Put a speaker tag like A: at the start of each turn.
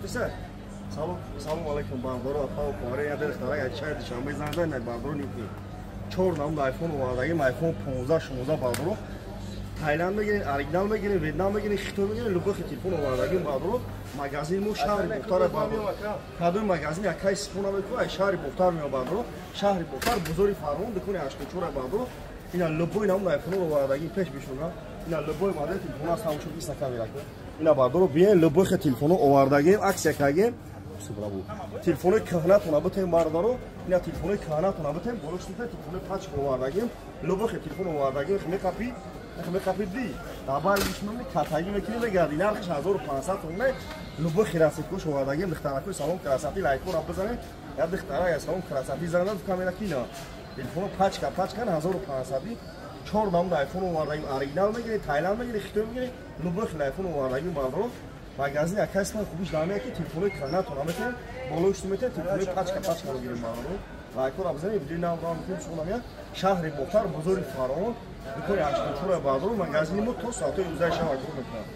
A: Рафтиса? Салом, салом алейкум, бардоро, апа ва хоҳаре, я духтара, я чай Душанбе занг зад, на бардоро ники. Чор намуд iPhone овардагим, iPhone 15, 16 бардоро. Таиланд мегирин, оригинал мегирин, Вьетнам мегирин, Хитой мегирин, любой телефон овардагим бардоро. Магазин мо шаҳри Бохтар бардоро. Кадоми магазин якай сифона мекунад, ай шаҳри Бохтар меояд бардоро. Шаҳри Бохтар, бозори Фарғон, дукони 84 бардоро. Ина любой намуд iPhone овардагим пеш бишуна. Ина любой модел телефон аст, ҳамчун иста камера. Ина бардоро биен, любой телефон овардагим, акция кардагим. Браво. Телефони кӯҳнатона битем бардоро, ина телефони кӯҳнатона битем, болош телефони пачка овардагим, любой телефон овардагим, меқапи, меқапи ди. Дабар гишмами катаги мекунӣ мегарди, нархиш 1500 сомон, любой хираситкош овардагим, духтаракои салон красоты лайкора бизанед, я духтара я салон красоты занад камера кина. Телефоно пачка, пачка 1500 чор намуд iPhone овардагим, оригинал мегирӣ, Таиланд мегирӣ, Хитой мегирӣ, любой iPhone овардагим бардоро. Магазин якай ман хубиш даме ки телефони кӯҳнатона метавонем, болои шумо метавонем телефони пачка пачка бигирем бардоро. Лайкора бизанед, видеои нав рам мекунем, шумо намеяд. Шаҳри Бохтар, бозори Фарғон, дукони 84 бардоро, магазини мо то соатҳои 11 шаб кор мекунад.